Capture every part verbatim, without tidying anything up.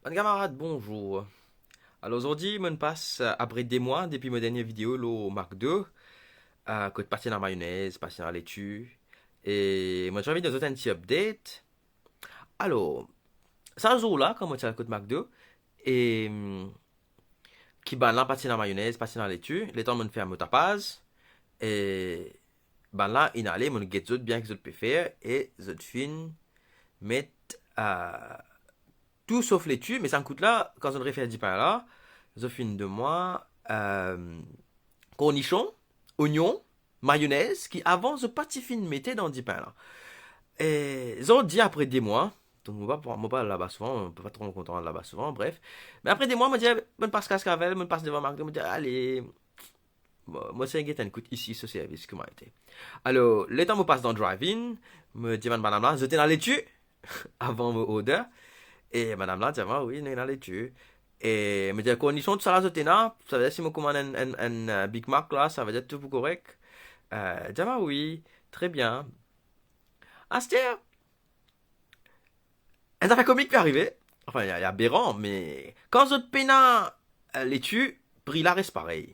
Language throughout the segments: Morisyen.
Bann kamarad, bonzour. Alor, zordi, mo'nn pas, euh, apre de mwa depi mo dernie video lor McDo, euh, kot pa ti ena mayonez, pa ti ena leti, e mo ti anvi donn zot enn ti update. Alor, sa zour la, kan mo ti al kot McDo, e, mm, ki bann la pa ti ena mayonez, pa ti ena leti, letan mo'nn fer mo tapaz, e bann la inn ale, mo'nn get zot bien ki zot pe fer, e zot finn met, euh, tou sof leti, me sa kout la, kan zot refer dipin la, zot finn donn mwa, euh, kornision, onyon, mayonez, ki avan zot pa ti finn mete dan dipin la. E zordi, apre de mwa, donk mo pa, mo pa al laba souvan, mo pa tro kontan al laba souvan, bref. Me apre de mwa, mo dir, mo'nn pas kas kavel, mo'nn pas devan McDo, mo dir, ale, mo, mo ese get enn kout isi so servis kouma ete. Alor, letan mo pas dan drive-in, mo dir bann madam la, zot ena leti? Avan mo order. E madam la dir mwa, wi, nou ena leti. E mo dir, kornision, tousala zot ena? Savedir si mo komann enn, enn, enn, euh, Big Mac la, savedir tou pou korek? Euh, dir mwa, wi, tre bien. Aster, enn zafer komik pe arive. Anfin, li, li aberan, me kan zot pena, euh, leti, pri la res parey.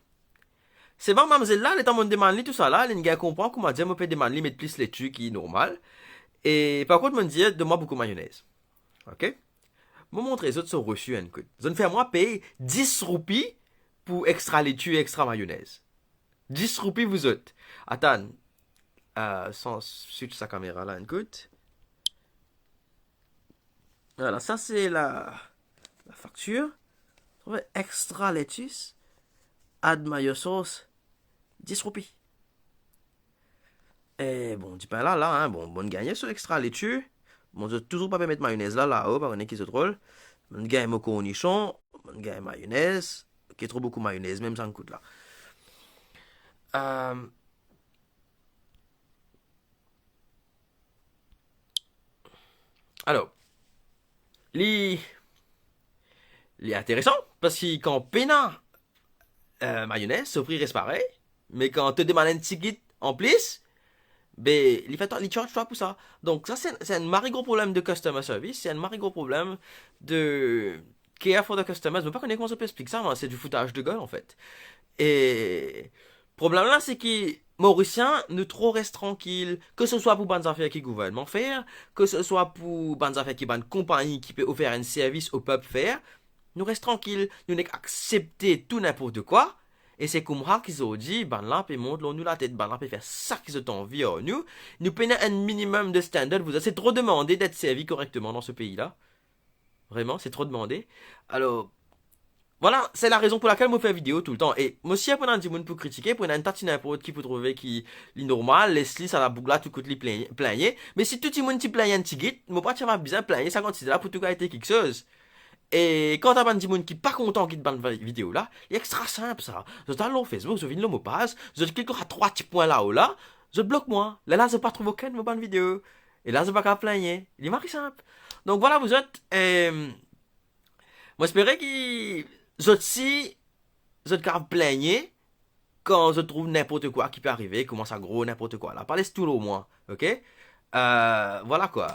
Selman mamzel la, letan mo'nn demann li tousala, li'nn gagn konpran kouma dir mo pe demann li met plis leti ki normal. E par kont, mo'nn dir, donn mwa boukou mayonez. Ok? Mo montre zot so resi enn kout. Zot fer mwa pey dis roupi pou extra leti, extra mayonez. Dis roupi, vous autres. Atann, euh, san switch sa kamera la enn kout. Voilà, ça c'est la, la facture. Trouve extra lettuce, add mayo sauce, dis roupi. E bon, dipin la, la, hein, bon, mo'nn gagne so extra leti. Bon, zot touzour pa pe met mayonez la, lao, pa kone ki zot rol. Mo'nn gagne mo kornision, mo'nn gagne mayonez. Ok, tro boukou mayonez, mem sa kout la. Euh, Alor, li, li interesan, parski kan pena, euh, mayonez, so pri res parey, me kan to demann enn tigit anplis, be, li fer twa, li charge twa pou sa. Donk, sa, se, se enn mari gro problem de customer service, se enn mari gro problem de care for the customers. Mo pa kone kouma zot pe explik sa, mwa, se du foutage de gueule, an fet. E problem la, se ki Morisien, nou tro res trankil, ke se swa pou bann zafer ki gouvernman fer, ke se swa pou bann zafer ki bann konpagni ki pe ofer enn servis o pep fer, nou res trankil, nou nek aksepte tou ninport kwa, e se koumsa ki zordi, bann la pe mont lor nou latet, bann la pe fer sa ki zot anvi ar nou, nou pena enn minimum de standard, vous, se tro demande d'être servi correctement dans ce pays-là. Vraiment, c'est trop demandé. Alors, voilà, c'est la raison pour laquelle mo fer video toultan. E mo sir pou ena dimoun pou kritike, pou ena enn ta ti ninport ki pou trouve ki li normal, les li, sa laboug la, tou kout li plin-, plingne. Me si tou dimoun ti plingne enn tigit, mo pa ti ava bizin plingne sa kantite la pou tou kalite kiksoz. E kanta bann dimoun ki pa kontan git bann vi-, video la, li extra sinp sa. Zot al lor Facebook, zot vinn lor mo paz, zot klik lor sa trwa ti pwin lao la, zot blok mwa. Lerla zot pa trouv okenn mo bann video. E la zot pa kav plingne. Li mari sinp. Donk voilà, vous autres, euh, mo espere ki zot si, zot kav plingne kan zot trouv ninport kwa ki pe arive, kouma sa gro ninport kwa la. Pa les tou lor mwa, ok? Euh, voilà kwa.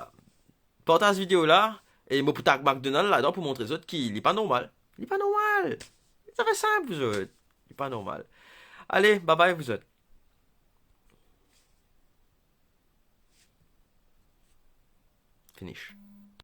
Partaz video la, e mo pou tag McDonald ladan pou montre zot ki li pa normal. Li pa normal. Li tre sinp, vous autres. Li pa normal. Ale, bye bye, vous autres. Finish.